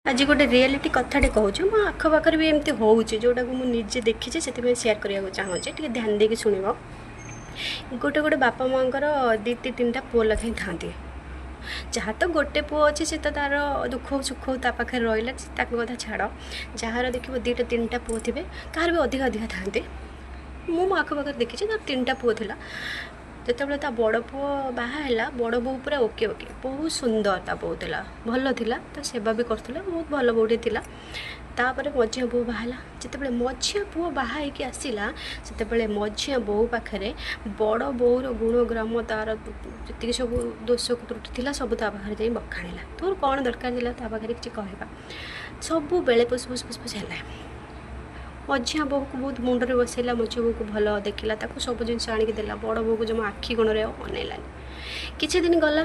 ଆଜି ଗୋଟେ ରିଆଲିଟି କଥାଟେ କହୁଛି। ମୋ ଆଖପାଖରେ ବି ଏମିତି ହେଉଛି, ଯେଉଁଟାକୁ ମୁଁ ନିଜେ ଦେଖିଛି, ସେଥିପାଇଁ ସେୟାର କରିବାକୁ ଚାହୁଁଛି। ଟିକେ ଧ୍ୟାନ ଦେଇକି ଶୁଣିବ। ଗୋଟେ ଗୋଟେ ବାପା ମାଆଙ୍କର 2 2 3ଟା ପୁଅ ଲେଖାଏଁ ଥାଆନ୍ତି। ଯାହା ତ ଗୋଟେ ପୁଅ ଅଛି, ସେ ତ ତା'ର ଦୁଃଖ ହଉ ସୁଖ ହଉ ତା ପାଖରେ ରହିଲା, ତାଙ୍କ କଥା ଛାଡ଼। ଯାହାର ଦେଖିବ 2ଟା 3ଟା ପୁଅ ଥିବେ, କାହାର ବି ଅଧିକା ଅଧିକା ଥାଆନ୍ତି। ମୁଁ ମୋ ଆଖପାଖରେ ଦେଖିଛି, ତାର 3ଟା ପୁଅ ଥିଲା। ଯେତେବେଳେ ତା ବଡ଼ ପୁଅ ବାହା ହେଲା, ବଡ଼ ବୋହୂ ପୁରା ଓକେ ଓକେ, ବହୁତ ସୁନ୍ଦର ତା ବୋହୂ ଥିଲା, ଭଲ ଥିଲା, ତା ସେବା ବି କରୁଥିଲା, ବହୁତ ଭଲ ବୋହୂଟେ ଥିଲା। ତାପରେ ମଝିଆ ବୋହୂ ବାହା ହେଲା। ଯେତେବେଳେ ମଝିଆ ପୁଅ ବାହା ହେଇକି ଆସିଲା, ସେତେବେଳେ ମଝିଆ ବୋହୂ ପାଖରେ ବଡ଼ ବୋହୂର ଗୁଣଗ୍ରାମ, ତାର ଯେତିକି ସବୁ ଦୋଷ ତ୍ରୁଟି ଥିଲା, ସବୁ ତା ପାଖରେ ଯାଇ ବଖାଣିଲା। ତୋର କ'ଣ ଦରକାର ଥିଲା ତା ପାଖରେ କିଛି କହିବା? ସବୁବେଳେ ପୁସ୍ ପୁସ୍ ପୁସ୍ ପୁସ୍ ହେଲା। ମଝିଆ ବୋହୂକୁ ବହୁତ ମୁଣ୍ଡରେ ବସେଇଲା, ମଝିଆ ବୋହୂକୁ ଭଲ ଦେଖିଲା, ତାକୁ ସବୁ ଜିନିଷ ଆଣିକି ଦେଲା। ବଡ଼ ବୋହୂକୁ ଜମା ଆଖି କୋଣରେ ଆଉ ଅନେଇଲାନି। କିଛି ଦିନ ଗଲା,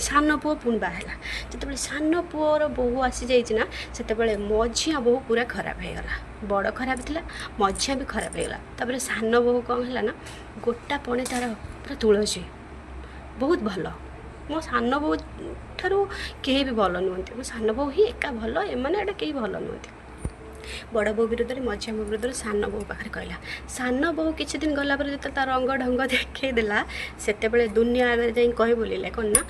ସାନ ପୁଅ ପୁଣି ବାହା ହେଲା। ଯେତେବେଳେ ସାନ ପୁଅର ବୋହୂ ଆସିଯାଇଛି ନା, ସେତେବେଳେ ମଝିଆ ବୋହୂ ପୁରା ଖରାପ ହେଇଗଲା। ବଡ଼ ଖରାପ ଥିଲା, ମଝିଆ ବି ଖରାପ ହେଇଗଲା। ତାପରେ ସାନ ବୋହୂ କ'ଣ ହେଲା ନା, ଗୋଟା ପଣେ ତାର ପୁରା ତୁଳସୀ, ବହୁତ ଭଲ। ମୋ ସାନ ବୋହୂ ଠାରୁ କେହି ବି ଭଲ ନୁହନ୍ତି, ମୋ ସାନ ବୋହୂ ହିଁ ଏକା ଭଲ, ଏମାନେ ଏଇଟା କେହି ଭଲ ନୁହନ୍ତି। ବଡ଼ ବୋହୂ ବିରୁଦ୍ଧରେ, ମଝିଆ ବୋହୂ ବିରୁଦ୍ଧରେ ସାନ ବୋହୂ ପାଖରେ କହିଲା। ସାନ ବୋହୂ କିଛି ଦିନ ଗଲା ପରେ ଯେତେବେଳେ ତା ରଙ୍ଗ ଢଙ୍ଗ ଦେଖେଇଦେଲା, ସେତେବେଳେ ଦୁନିଆ ଆଗରେ ଯାଇ କହି ବୁଲିଲେ କ'ଣ ନା,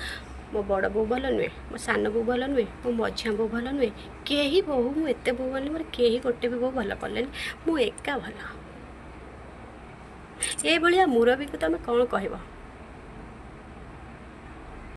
ମୋ ବଡ଼ ବୋହୂ ଭଲ ନୁହେଁ, ମୋ ସାନ ବୋହୂ ଭଲ ନୁହେଁ, ମୋ ମଝିଆ ବୋହୂ ଭଲ ନୁହେଁ, କେହି ବୋହୂ, ମୁଁ ଏତେ ବୋହୂ ଆଣିଲି, ମୋର କେହି ଗୋଟେ ବି ବୋହୂ ଭଲ କଲେନି, ମୁଁ ଏକା ଭଲ। ଏଇଭଳିଆ ମୁରବୀକୁ ତମେ କ'ଣ କହିବ?